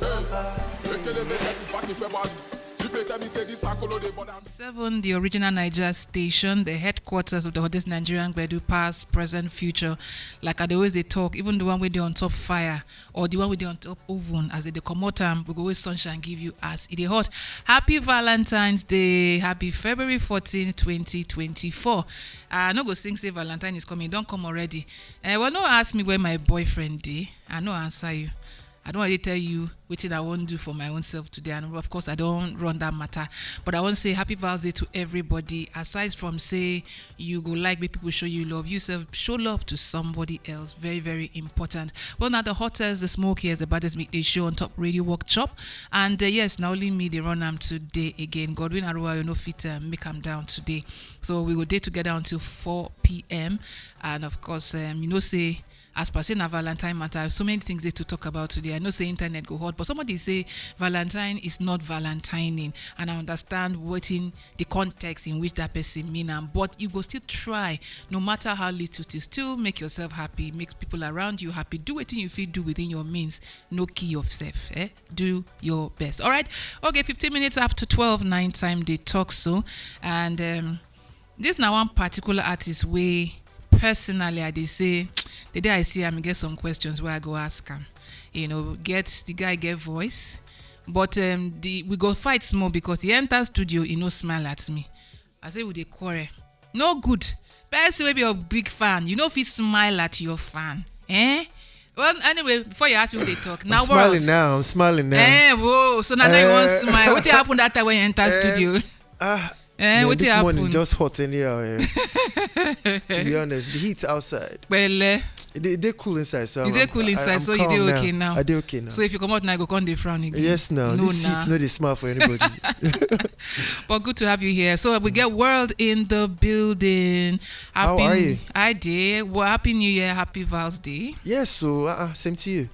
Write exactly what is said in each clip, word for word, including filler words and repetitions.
Ekelebe set is back in February. People tell me say this circle no dey bother me. Seven, the original Niger station, the headquarters of the hottest Nigerian Gbedu, past, present, future. Like I dey always dey talk, even the one wey dey on top fire or the one wey dey on top oven, as they dey comot am, we go always sunshine give you as e dey hot. Happy Valentine's Day, happy February fourteenth, twenty twenty-four. I no go sing say Valentine is coming, e don come already. Eh, well, no ask me where my boyfriend dey, I no answer you. I don't want to tell you wetin I wan do for my own self today, and of course I don run that matter, but I wan say happy Val's Day to everybody. Aside from say you go like make people show you love, you sef show love to somebody else. Very, very important. Well, now the hottest, the smokiest, the baddest midday show on top Radio Work Chop, and uh, yes, na only me dey run am today again. Godwin Aruwayo no fit uh, make am down today, so we go dey together until four p.m. And of course, um, you know say as per say na Valentine matter, so many things dey to talk about today. I know say internet go hot, but somebody say Valentine is not Valentining, and I understand wetin the context in which that person mean am, but you go still try, no matter how little, to still make yourself happy, make people around you happy, do wetin you fit do within your means, no kill yourself, eh? Do your best. All right, okay, fifteen minutes after twelve, nine time dey talk so, and um, this na one particular artist wey personally I dey say the day I see am, I get some questions wey I go ask am. You know, get the guy get voice, but um, the we go fight small because he enter studio, he no smile at me. I say we dey quarrel. No good. Person wey be your big fan, you no fit smile at your fan. Eh? Well, anyway, before you ask me who dey talk, I'm now smiling world. Now. I'm smiling now. Eh, whoa. So now, now you wan Eh, smile. Wetin happen that time when you enter Eh, studio? Ah, Eh, man, wetin this morning happen? Just hot anyhow. Eh. To be honest, the heat outside. Pẹ̀lẹ́. They, they cool inside, so You I'm, dey cool I'm- inside, I'm so you calm dey okay now. I dey okay now. So if you comot now, you go come dey frown again. Yes, now No, this nah. Heat no dey smile for anybody. But good to have you here. So we get World in the building. How Happy, are you? I dey. Well, happy New Year, happy Val's Day. Yes, so uh, uh, same to you.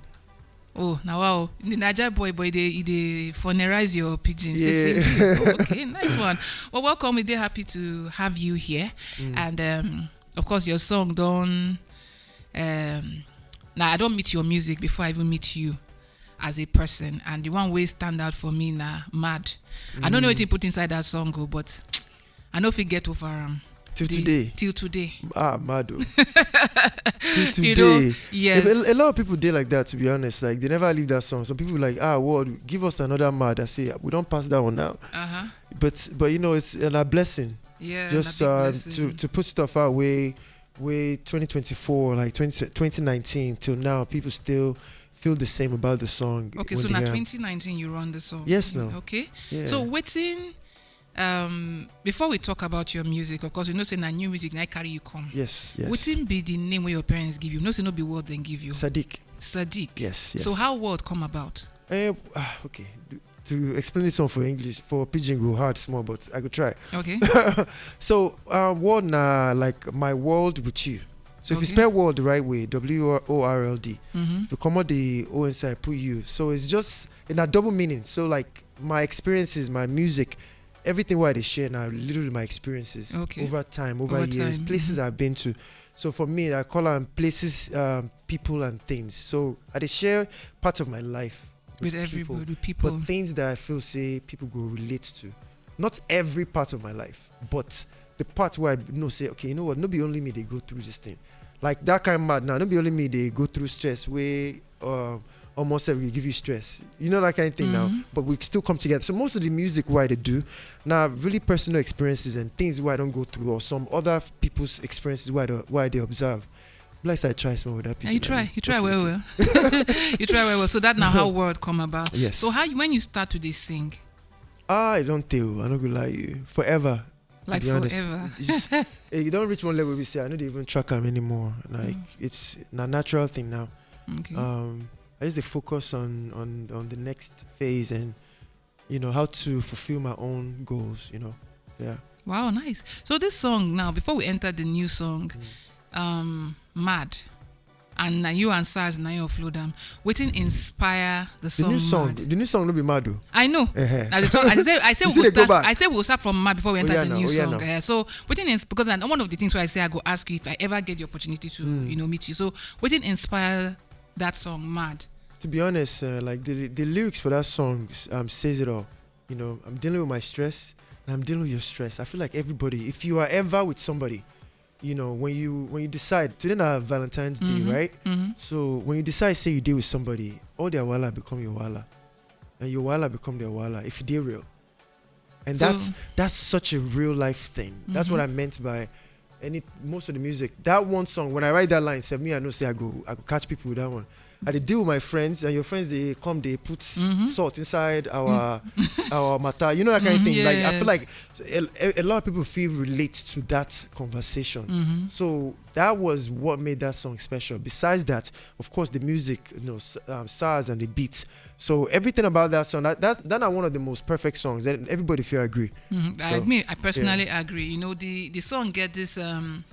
Oh, now wow. The Naija boy, boy, they they funerize your pigeons. They Yeah. same to you. Oh, okay, nice one. Well, welcome. We dey happy to have you here, Mm. and um, of course, your song don. Um, now I don't meet your music before I even meet you as a person, and the one wey stand out for me na Mad. I don't know Mm. what you put inside that song, oh, but I no fit get over am. Till The- today. Till today. Ah, mad. Oh. Till today. You know, yes. A, a lot of people dey like that, to be honest. Like, they never leave that song. Some people like, ah, World, give us another Mad. I say, we don't pass that one now. Uh huh. But but you know, it's a blessing. Yeah. Just na big uh, blessing. to to put stuff out way way twenty twenty-four, like twenty, twenty nineteen till now, people still feel the same about the song. Okay, when so they now hear- twenty nineteen you run the song. Yes, now. Okay. Yeah. So wetin, um, before we talk about your music, of course, you know say na new music na carry you come. Yes, yes. Wetin be the name wey your parents give you? No say no be World dem give you. Sadiq. Sadiq. Yes, yes. So how World come about? Eh, ah, okay. To explain this one for English, for Pidgin go hard small, but I go try. Okay. So, uh, World na like my world with you. So if you Okay. spell World the right way, W O R L D, Mm-hmm. if you comot the O inside, put U. So it's just in a double meaning. So like my experiences, my music, everything wey I dey share now, literally my experiences Okay. over time, over, Over years, time, places mm-hmm. I've been to. So for me, I call them places, um, people, and things. So I dey share parts of my life With people, everybody, with people. but things that I feel say people go relate to. Not every part of my life, but the part where I know say, okay, you know what? No be only me dey go through this thing. Like that kind Mad now. No be only me dey go through stress wey um, almost every give you stress. You know that kind of thing now. Mm-hmm. But we still come together. So most of the music wey I dey do now really personal experiences and things wey I don go through, or some other people's experiences wey I dey, wey I dey observe. Like I try small with that. Yeah, you Pidgin, I try, mean, you try okay. Well, well. You try well, well. So that now how World come about. Yes. So how you, when you start to dey sing? Ah, I don't tell. I no go lie you. Forever. Like To be honest. Forever. It's, eh, you don't reach one level we say I no dey even track am anymore. Like Mm. it's na natural thing now. Okay. Um, I just dey focus on on on the next phase and you know how to fulfill my own goals. You know, yeah. Wow, nice. So this song now, before we enter the new song, Mm. um, Mad, and now you and Sars now you upload them. Wetin inspire the The song? new song, Mad? The new song no be Mad o. I know. Uh-huh. Now the song, I say, I say You we still go dey go start. Back. I say we'll start from Mad before we Oh, enter yeah, the no. new Oh, yeah, song. no. Uh, so wetin ins- because and one of the things why I say I go ask you if I ever get the opportunity to Mm. you know meet you. So wetin inspire that song Mad? To be honest, uh, like the the lyrics for that song um, says it all. You know, I'm dealing with my stress, and I'm dealing with your stress. I feel like everybody, if you are ever with somebody, you know, when you when you decide, today na Valentine's Day, right? So when you decide say you dey with somebody, all their wahala become your wahala, and your wahala become their wahala if you dey real. And So- that's that's such a real life thing. That's what I meant by any most of the music. That one song, when I write that line, sef, me I know say I go I go catch people with that one. I dey deal with my friends, and your friends dey come dey put salt inside our our matter. You know that kind of thing. Like I feel Yes. like a, a, a lot of people feel relate to that conversation. So that was what made that song special. Besides that, of course, the music, you know, s- um, size and the beats. So everything about that song, that, that that are one of the most perfect songs, and everybody feel agree. Mhm. I So, admit, I personally agree. You know, the the song get this um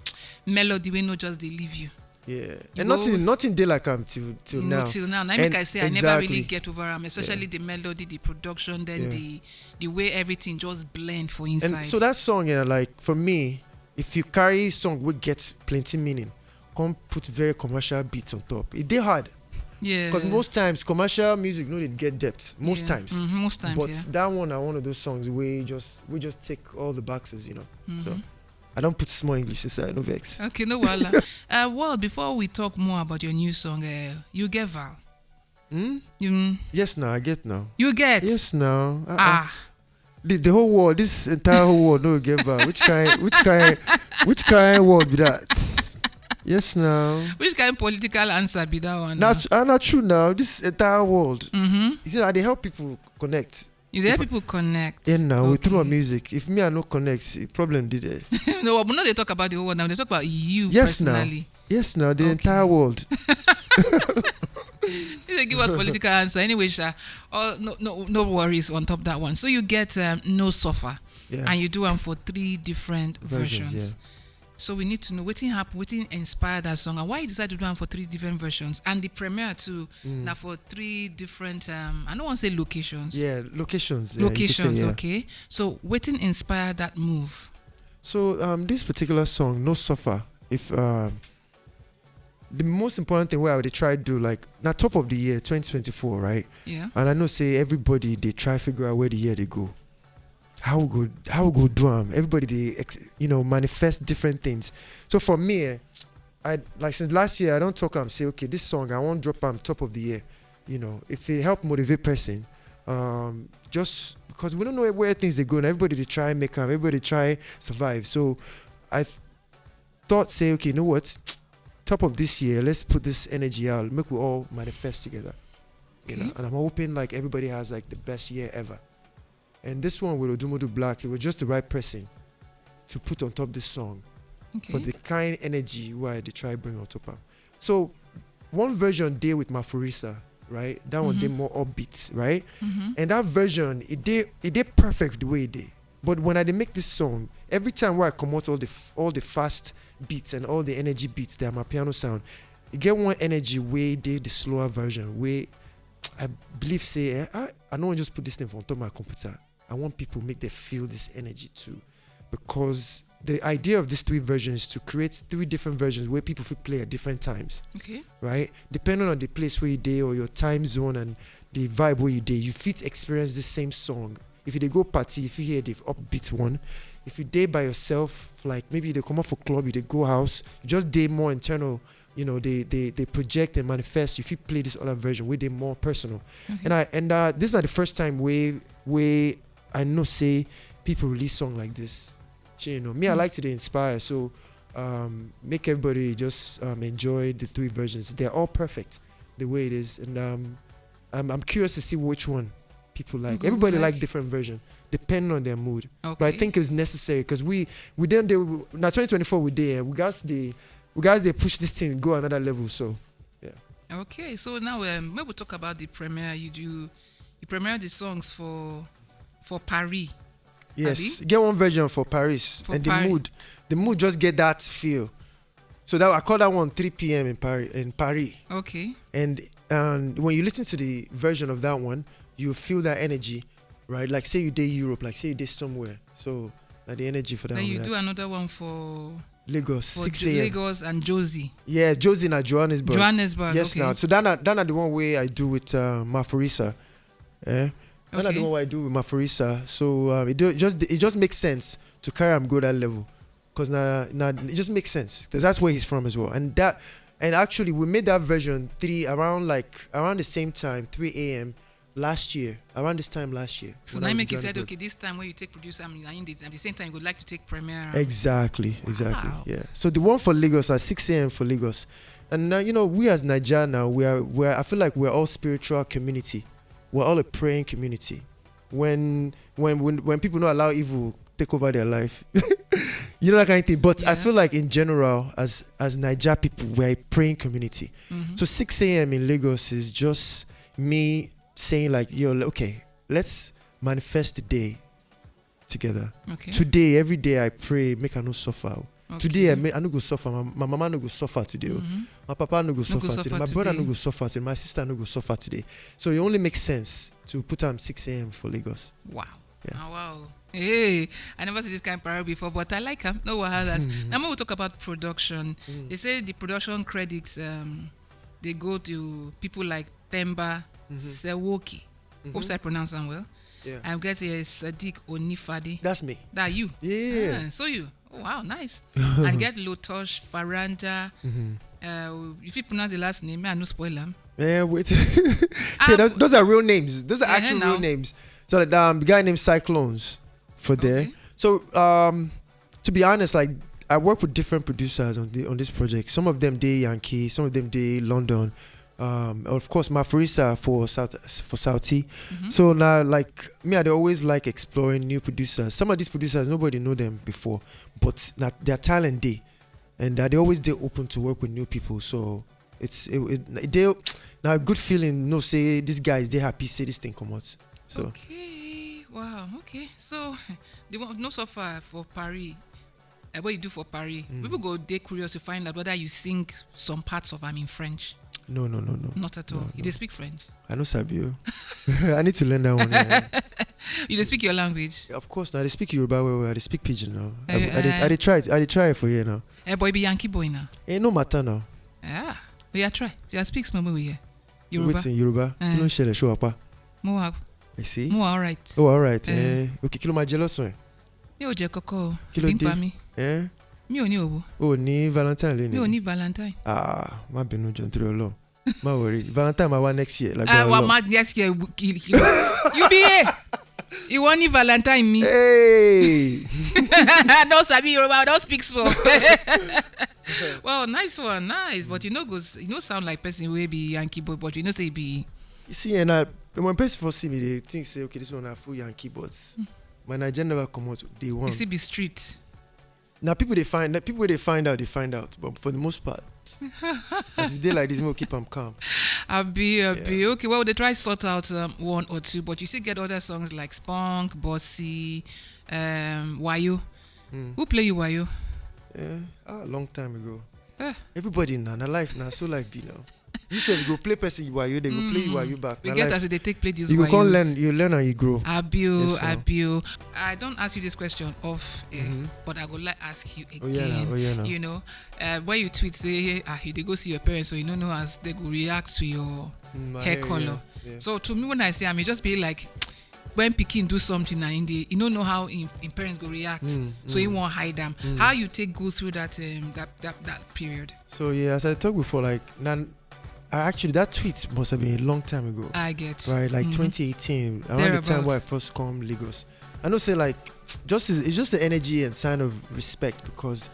melody wey no just dey leave you. Yeah, You and go- nothing nothing dey like am till till You know, now. till now, now And make I say I never really exactly. Get over am, especially the melody, the production, then Yeah. the the way everything just blend for inside. And so that song, you know, like for me, if you carry song wey get plenty meaning, come put very commercial beats on top, e dey hard. Yeah. Because most times commercial music no dey get depth. Most Yeah. times. Mhm, most times, But yeah. that one na one of those songs wey just we just take all the boxes, you know. So Mm-hmm. I don't put small English inside, no vex. Okay, no wahala. Uh, well, before we talk more about your new song, uh, you get Val. Hmm? You, Yes, now I get now. You get. Yes, now. Uh-uh. Ah. The, the whole world, this entire whole world, no get Val. Which kind, which kind, which kind world be that? Yes, now. Which kind of political answer be that one? That's uh, not true now. This entire world. Mm-hmm. You see, I dey help people connect. You dey help people connect. Yeah, now with through my Okay. Music. If me I no connect, the problem did there. No, but no, they talk about the whole world now. They talk about you Yes, now. Personally. Yes, now the Okay. Entire world. They give us political answer anyway, Sha. Oh, no, no, no worries on top that one. So you get um, No Suffer, Yeah. And you do am for three different Versions, versions. Yeah. So we need to know wetin happen, wetin inspire that song, and why you decide to do am for three different versions, and the premiere too. Now for three different, um, I don't want to say locations. Yeah, locations. Yeah, you could say, Locations, yeah. Okay. So wetin inspire that move? So um, this particular song, No Suffer, if um, the most important thing where I would try to do, like, na top of the year twenty twenty-four, right? Yeah. And I know say everybody they try figure out where the year they go. How we go, how we go do am? Everybody they ex, you know, manifest different things. So for me, eh, I, like, since last year I don't talk am say, okay, this song I want drop am top of the year. You know, if it help motivate person, um, just because we don't know where things they go, and everybody they try make am, everybody try survive. So I th- thought say, okay, you know what? Top of this year, let's put this energy out, make we all manifest together. You know, Okay. And I'm hoping like everybody has like the best year ever. And this one with Odumadu Black, it was just the right person to put on top this song Okay. for the kind energy where they try bring on top am. So one version dey with Maphorisa, right? That one dey more upbeat, right? And that version, it dey it dey perfect the way it dey. But when I dey make this song, every time where I comot all the f- all the fast beats and all the energy beats that my piano sound, e get one energy wey dey the slower version wey I believe say, eh, I, I no wan just put this thing for on top my computer. I want people make them feel this energy too, because the idea of these three versions is to create three different versions where people fit play at different times, Okay. right? Depending on the place where you dey or your time zone and the vibe where you dey, you fit experience the same song. If you dey go party, if you hear the upbeat one, if you dey by yourself, like maybe you dey come up for club, you dey go house, you just dey more internal. You know, they they they project and manifest. If you play this other version, where they more personal, and I and uh, this is not the first time where where I know say people release song like this. Shey you know, me I like to dey inspire, so um, make everybody just um, enjoy the three versions. They're all perfect the way it is, and um, I'm I'm curious to see which one people like. Go Everybody like like. Different version depending on their mood. But I Okay. Think it's necessary because we we don't do now twenty twenty-four we there. We got the we guys they push this thing go another level. So yeah. Okay, so now um, maybe we'll talk about the premiere. You do you premiere the songs for for Paris. Yes, get one version for Paris For and Paris. The mood, the mood just get that feel. So that I call that one three p.m. in Paris. In Paris, Okay. And and when you listen to the version of that one, you feel that energy, right? Like say you dey Europe, like say you dey somewhere. So that the energy for that Then one. You Be do that. Another one for Lagos, For six Jo- a.m. Lagos and Jozi. Yeah, Jozi na Johannesburg. Johannesburg. Yes, Okay. Now. So that na, that na the one way I do with uh, Maphorisa. Eh? That na the Okay. one way I do with Maphorisa. So um, it do, just it just makes sense to carry am go that level, cause na na it just makes sense. 'Cause that's where he's from as well. And that and actually we made that version three around like around the same time, three a.m. last year, around this time last year. So when I now was in make you said, Johannesburg. Okay, this time when you take produce, I mean, at the same time you would like to take premiere. Exactly, exactly. Wow. Yeah. So the one for Lagos at six a.m. for Lagos, and now you know we as Naija now we are we are, I feel like we're all spiritual community. We're all a praying community. When when when when people don't allow evil take over their life, you know that kind of thing. But I Yeah. feel like in general, as as Naija people, we're a praying community. Mhm. So six a.m. in Lagos is just me saying like, yo, le- okay, let's manifest the day together. Okay. Today, every day I pray, make I no suffer. Okay. Today I, may, I no go suffer. My, my mama no go suffer today. Oh. Mhm. My papa no go No suffer go today. suffer My brother no today. Go suffer today. My sister no go suffer today. So it only makes sense to put am six a.m. for Lagos. Wow. Yeah. Ah, wow. Hey, I never see this kind of parole before, but I like him. No wahalas. Mm. Now we talk about production. Mm. They say the production credits um they go to people like Temba Mhm. Sewoki. Hope Mhm. I pronounce them well. Yeah. I'm guessing it's Sadiq Onifade. That's me. That you? Yeah. Ah, so you. Oh, wow, nice. And get Lotosh Faranja. Mhm. Uh, if you pronounce the last name, I no spoil them. Yeah, wait. See, those, those are real names. Those are Uh-huh, actual now. Real names. So like, um, the guy named Cyclones for there. Okay. So um, to be honest, like I work with different producers on the on this project. Some of them dey Yankee, some of them dey London. Um, of course, Maphorisa for South for Saudi. Mhm. So now, like me, I dey always like exploring new producers. Some of these producers, nobody know them before, but na their talent dey, and I dey always dey open to work with new people. So it's it, it, it dey na a good feeling. No, say these guys dey happy, say this thing come out. So Okay. Wow. Okay. So the one no suffer for Paris. Uh, what you do for Paris? Mm. People go dey curious to find out whether you sing some parts of am in French. No, no, no, no. Not at all. No, You no. Dey speak French. I no sabi o. I need to learn that one. Yeah. You dey speak your language. Of course, now they speak Yoruba well, well. I dey speak pidgin now. I, Eh, I, dey, eh. I dey try it. I dey try it for here now. Eh, boy, be Yankee boy now. Eh, no matter now. Yeah. We are try. You speak small we here. Yoruba. Wait in Yoruba. Eh. Kí ló ń ṣẹlẹ̀, ṣó wà pa? Mo wa. I see. Mo wa, all right. Oh, all right. Eh. Eh, okay, kí ló máa jẹ lọ́sàn-án? Mi ò jẹ kọ́kọ́ o. Kí ló Ebi ń dé? Pa mi. Eh? Mi ò ní owó. O ò ní Valentine lé Mi ò ní. Ní Valentine. Ah, má bínú jọ nítorí Ọlọ́run. Má worry. Valentine máa wá next year. Lágbára Ah, wa Ọlọ́run. Ma next year. You be here. You want Valentine me? Hey! I don't sabi Yoruba. I don't speak small. Well, nice one, nice. But you know, goes you know, sound like person wey be Yankee boy, but you know say be. You see, and I, when person first see me, they think say, okay, this one na full Yankee, but my Nigerian never come out day one. You see, be street. Now people they find that people they find out they find out, but for the most part, as we dey like this, we keep them calm. Abi, abi. Okay, well, they try sort out um, one or two, but you still get other songs like Spunk, Bossy, um, Wayo. Mm. Who play you Wayo? Yeah, ah, long time ago. Eh. Everybody now, na life now, so life be now. You said you go play person you are you, they go play you are you back. We Na get life. As we dey take play this. You go come Wayos. Learn, you learn and you grow. Abio, Yes, sir. Abio. I don't ask you this question off air, Mhm. but I go like ask you again. Oh, yeah, now, oh, yeah, now. You know, uh, when you tweet say, hey, ah, you dey go see your parents, so you don't know as they go react to your Mm, my hair hair, color. Yeah, yeah. So to me, when I say am, e just be like when pikin do something and in the, you don't know how in, in parents go react, Mm, so mm. You won't hide them. Mm. How you take go through that um, that, that that period? So yeah, as I talked before, like nan, I actually that tweet must have been a long time ago. I get Right, like Mhm. twenty eighteen, around the time Thereabout. Where I first come Lagos. I know say like just is it's just the energy and sign of respect because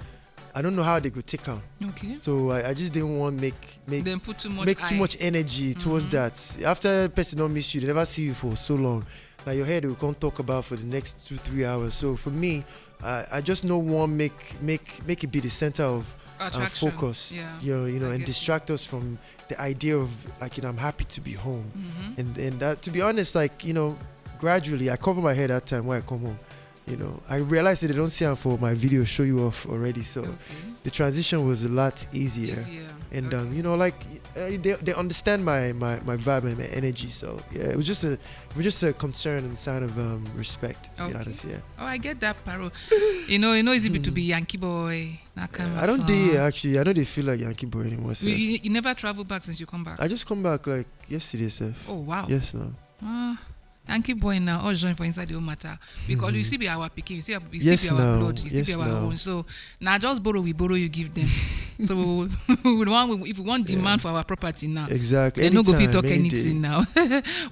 I don't know how they go take am. Okay. So I, I just didn't want make make Then put too much. make too eye. Much energy towards Mhm. That. After person don't miss you, they never see you for so long. Now your head will come talk about for the next two three hours. So for me, I, I just no one make make make it be the center of uh, Attraction. Focus. Yeah. You know, you know, I and get distract us from the idea of like you know I'm happy to be home. Mhm. And and that to be honest, like you know, gradually I cover my head that time when I come home. You know, I realized that they don't see am for my video show you off already. So Okay. The transition was a lot easier. Easier. And Okay. um, you know, like uh, they, they understand my, my my vibe and my energy. So yeah, it was just a, it was just a concern and sign of um, respect, to be Okay. Honest. Yeah. Oh, I get that, Paro. You know, you know, it's easy to be Yankee boy. That kind Yeah, of I don't song. They actually, I know they feel like Yankee boy anymore. You, Sef. you, you never travel back since you come back. I just come back like yesterday, Sef. Oh wow. Yes, now. Ah, Yankee boy now, all join for inside the whole matter. Because you still be our pikin, you still, you still Yes, be our now. blood, you still Yes, be our now. own. So now just borrow, we borrow, you give them. So we want, if we want demand for our property now, Exactly. They no go fit Anytime, talk any anything day. Now.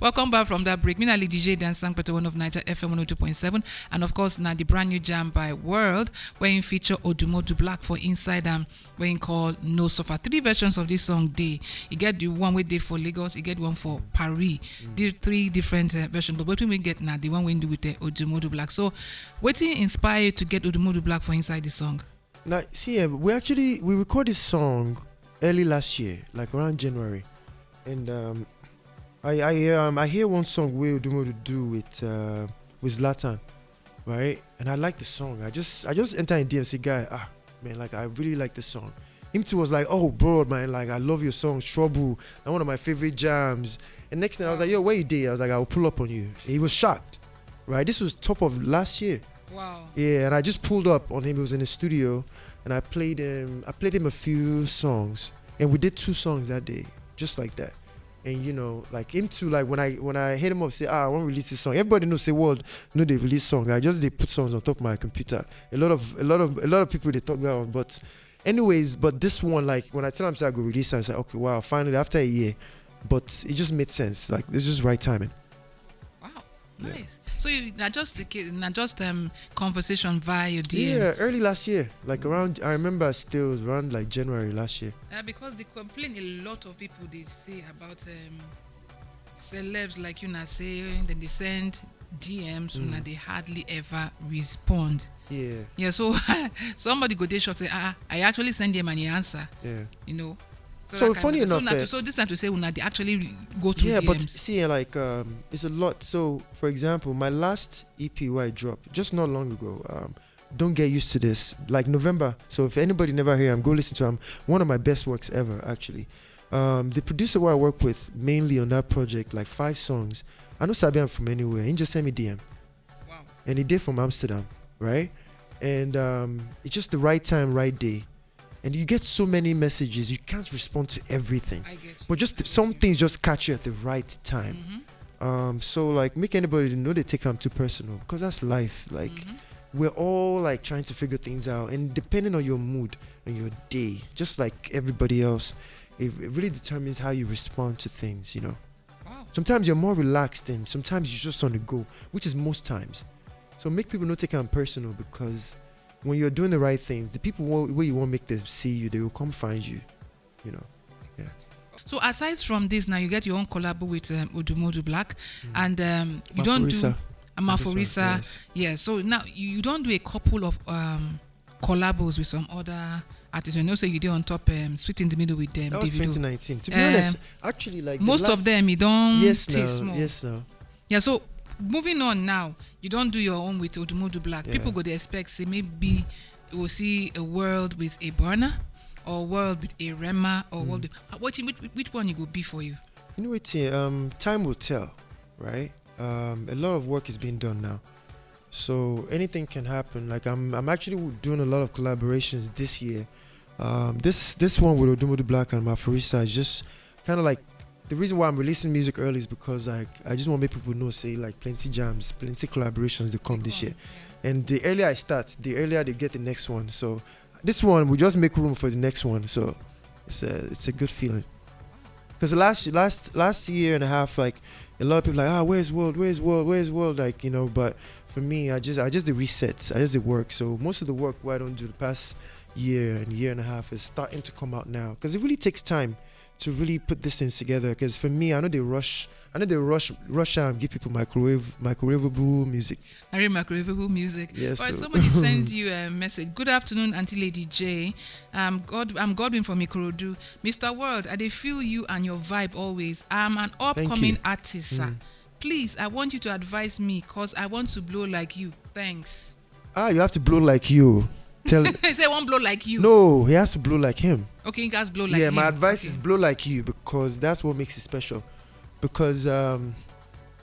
Welcome back from that break. Me na Lady J Dan Sang Peter, one of Niger F M one oh two point seven, and of course now the brand new jam by World, where he feature Odumodu Black for inside am, where he call No Suffer. Three versions of this song dey. You get the one wey dey for Lagos, you get one for Paris. The three different uh, versions, but wetin we get now, the one wey do with uh, Odumodu Black. So, wetin inspire you to get Odumodu Black for inside the song? Now, see, uh, we actually we recorded this song early last year, like around January, and um, I I um I hear one song where Odumodu do with uh, with Zlatan, right? And I like the song. I just I just enter in D M and say, "Guy, ah, man, like I really like the song." Him too was like, "Oh, bro, man, like I love your song, Trouble. That's one of my favorite jams." And next thing I was like, "Yo, where you dey?" I was like, "I'll pull up on you." He was shocked, right? This was top of last year. Wow. Yeah, and I just pulled up on him. He was in the studio, and I played him. I played him a few songs, and we did two songs that day, just like that. And you know, like him too. Like when I when I hit him up, say, "Ah, I want to release this song." Everybody knows, say, "World, no, they release song." I just they put songs on top of my computer. A lot of a lot of a lot of people they talk that one, but anyways, but this one, like when I tell him, say I go release, I say, "Okay, wow, finally after a year," but it just made sense. Like it's just right timing. Wow. Nice. So you not just the case, not just um conversation via your D M. Yeah, early last year, like around, I remember still around like January last year. Uh, because they complain, a lot of people they say about um celebs like you now say, then they send D Ms, Mm. Now they hardly ever respond. Yeah. Yeah, so somebody go dey shock say, "Ah, I actually send them an answer." Yeah. You know. So that kind funny of thing. enough, So, now eh, to, so this time to say una dey actually go through Yeah, but D Ms. See, eh, like um, it's a lot. So, for example, my last E P I dropped just not long ago. Um, don't get used to this. Like November. So if anybody never hear, I'm go listen to. I'm one of my best works ever, actually. Um, the producer who I work with mainly on that project, like five songs. I know Sabian from anywhere. He just sent me D M, Wow. and he did from Amsterdam, right? And um, it's just the right time, right day. And you get so many messages, you can't respond to everything. I get you. But just some things just catch you at the right time. Um, so like make anybody know they take them too personal because that's life. Like we're all like trying to figure things out, and depending on your mood and your day, just like everybody else, it, it really determines how you respond to things. You know, Wow. Sometimes you're more relaxed, and sometimes you're just on the go, which is most times. So make people not take them personal because when you're doing the right things, the people who, where you want make them see you, they will come find you. You know. So aside from this, now you get your own collabo with um, Odumodu Black, and um, you don't do Maphorisa. Maphorisa. Yes. Yeah. So now you, you don't do a couple of um, collabos with some other artists. You know, say you did on top, um, Sweet in the Middle with them. That was Davido. twenty nineteen. To be Um, honest, actually, like the Most of last- them, you don't Yes, taste now, more. Yes, now. Yeah. So moving on now, you don't do your own with Odumodu Black. Yeah. People go they expect say maybe we'll see a world with a burner, or world with a Rema, or world. With, what which, which one it will be for you? You know what? Um, time will tell, right? Um, a lot of work is being done now, so anything can happen. Like I'm, I'm actually doing a lot of collaborations this year. Um, this this one with Odumodu Black and Maphorisa is just kind of like the reason why I'm releasing music early is because like I just want to make people know, say like plenty jams, plenty collaborations that come this year. And the earlier I start, the earlier they get the next one. So this one will just make room for the next one. So it's a it's a good feeling. Because last last last year and a half, like a lot of people like, ah, where's World? Where's World? Where's World? Like you know, but for me, I just I just the resets, I just the work. So most of the work what I don't do the past year and year and a half is starting to come out now because it really takes time to really put these things together. Because for me, I know they rush. I know they rush rush and give people microwave microwavable music. Are microwavable music? Yes, All right, so- somebody sends you a message. "Good afternoon, Auntie Lady J. Um, God, I'm Godwin from Ikorodu. Mister World, I dey feel you and your vibe always. I'm an upcoming you. Artist, sir. Please, I want you to advise me because I want to blow like you. Thanks." Ah, you have to blow like you. Tell He say one blow like you. No, he has to blow like him. Okay, you guys blow like Yeah, him. My advice Okay. Is blow like you, because that's what makes it special. Because um,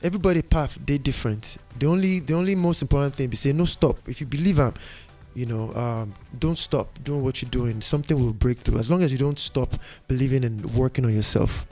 everybody path they different. The only the only most important thing be say no stop. If you believe am, you know, um, don't stop doing what you're doing. Something will break through as long as you don't stop believing and working on yourself.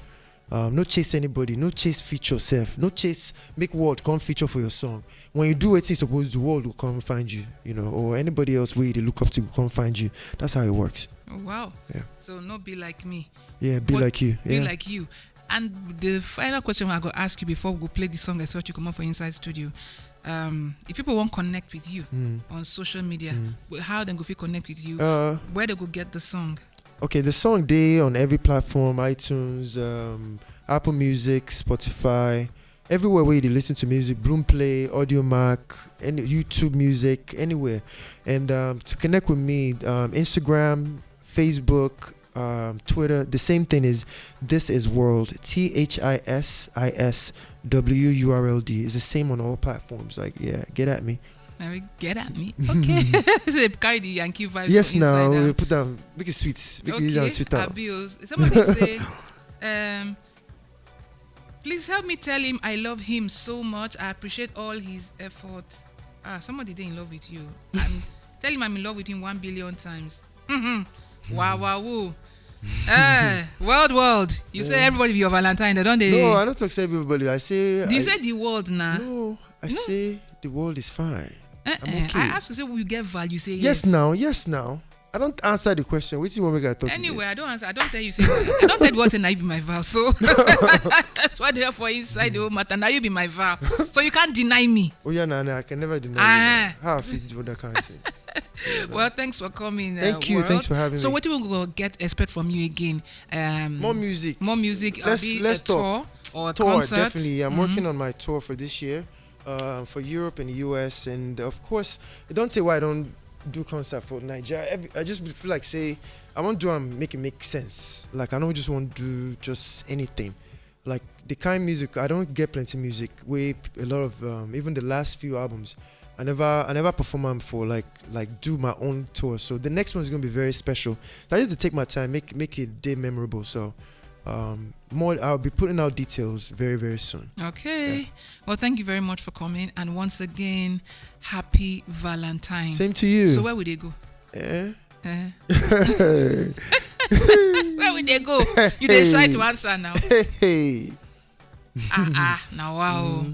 Um, no chase anybody, no chase feature self, no chase make world come feature for your song. When you do what you suppose, the world will come find you, you know, or anybody else where they look up to will come find you. That's how it works. Oh, wow. Yeah. So no be like me. Yeah, be But like you. Be Yeah. Like you. And the final question I go ask you before we go play the song I sort you come out for inside studio. Um, if people want connect with you Mm. On social media, Mm. wh- how they go fit connect with you? Uh, Where they go get the song? Okay, the song day on every platform: iTunes, um, Apple Music, Spotify, everywhere where you listen to music. Bloomplay, Audiomack, any YouTube Music, anywhere. And um, to connect with me, um, Instagram, Facebook, um, Twitter. The same thing is This Is World. T H I S I S W U R L D. It's the same on all platforms. Like, yeah, get at me. Now we get at me. Okay. Say carry the Yankee vibes. Yes, For now inside, we um, put them, make it sweet, make it easy Okay, and sweet out. Abios. Somebody say, um, please help me tell him I love him so much. I appreciate all his effort. Ah, somebody dey in love with you. And tell him I'm in love with him one billion times. Mm-hmm. Wow, wow, woo. Eh, world, world. You say Yeah. Everybody be your Valentine. They don't they? No, I don't talk say everybody. I say You I, say the world now. No, I No. Say the world is fine. Eh, I'm eh. Okay. I ask you say, will you get value? You say Yes, yes. Now, yes, now. I don't answer the question. What do you want me to talk? Anyway, I don't answer. I don't tell you say. I don't tell you what say. Now you be my vow. So that's why they are for inside the whole matter. Now you be my vow. So you can't deny me. Oh yeah, no, no, I can never deny. Ah. You, how I fit do that kind of thing. Well, thanks for coming. Thank uh, you. World. Thanks for having So me. What do we go get expect from you again? Um, More music. More music. Let's- Abi let's a talk. Tour or a Tour, concert. Definitely. I'm Mhm. Working on my tour for this year, uh, for Europe and U S, and of course, I don't tell why I don't do concert for Nigeria. Every, I just feel like say I want to do and make it make sense. Like I don't just want to do just anything. Like the kind of music, I don't get plenty music. Way a lot of um, even the last few albums, I never I never perform am for like like do my own tour. So the next one is gonna be very special. So I just to take my time, make make it day memorable. So um, more I'll be putting out details very very soon. Okay. Well, thank you very much for coming, and once again, happy Valentine. Same to you. So where would they go? Eh? Eh? Where would they go? You dey shy to answer now. Hey. Ah ah, now wow.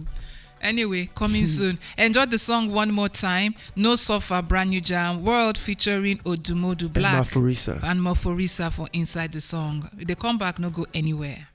Anyway, coming soon. Enjoy the song one more time. No Suffer, brand new jam. World featuring Odumodu Black Maforisa. And Maforisa for inside the song. They come back, no go anywhere.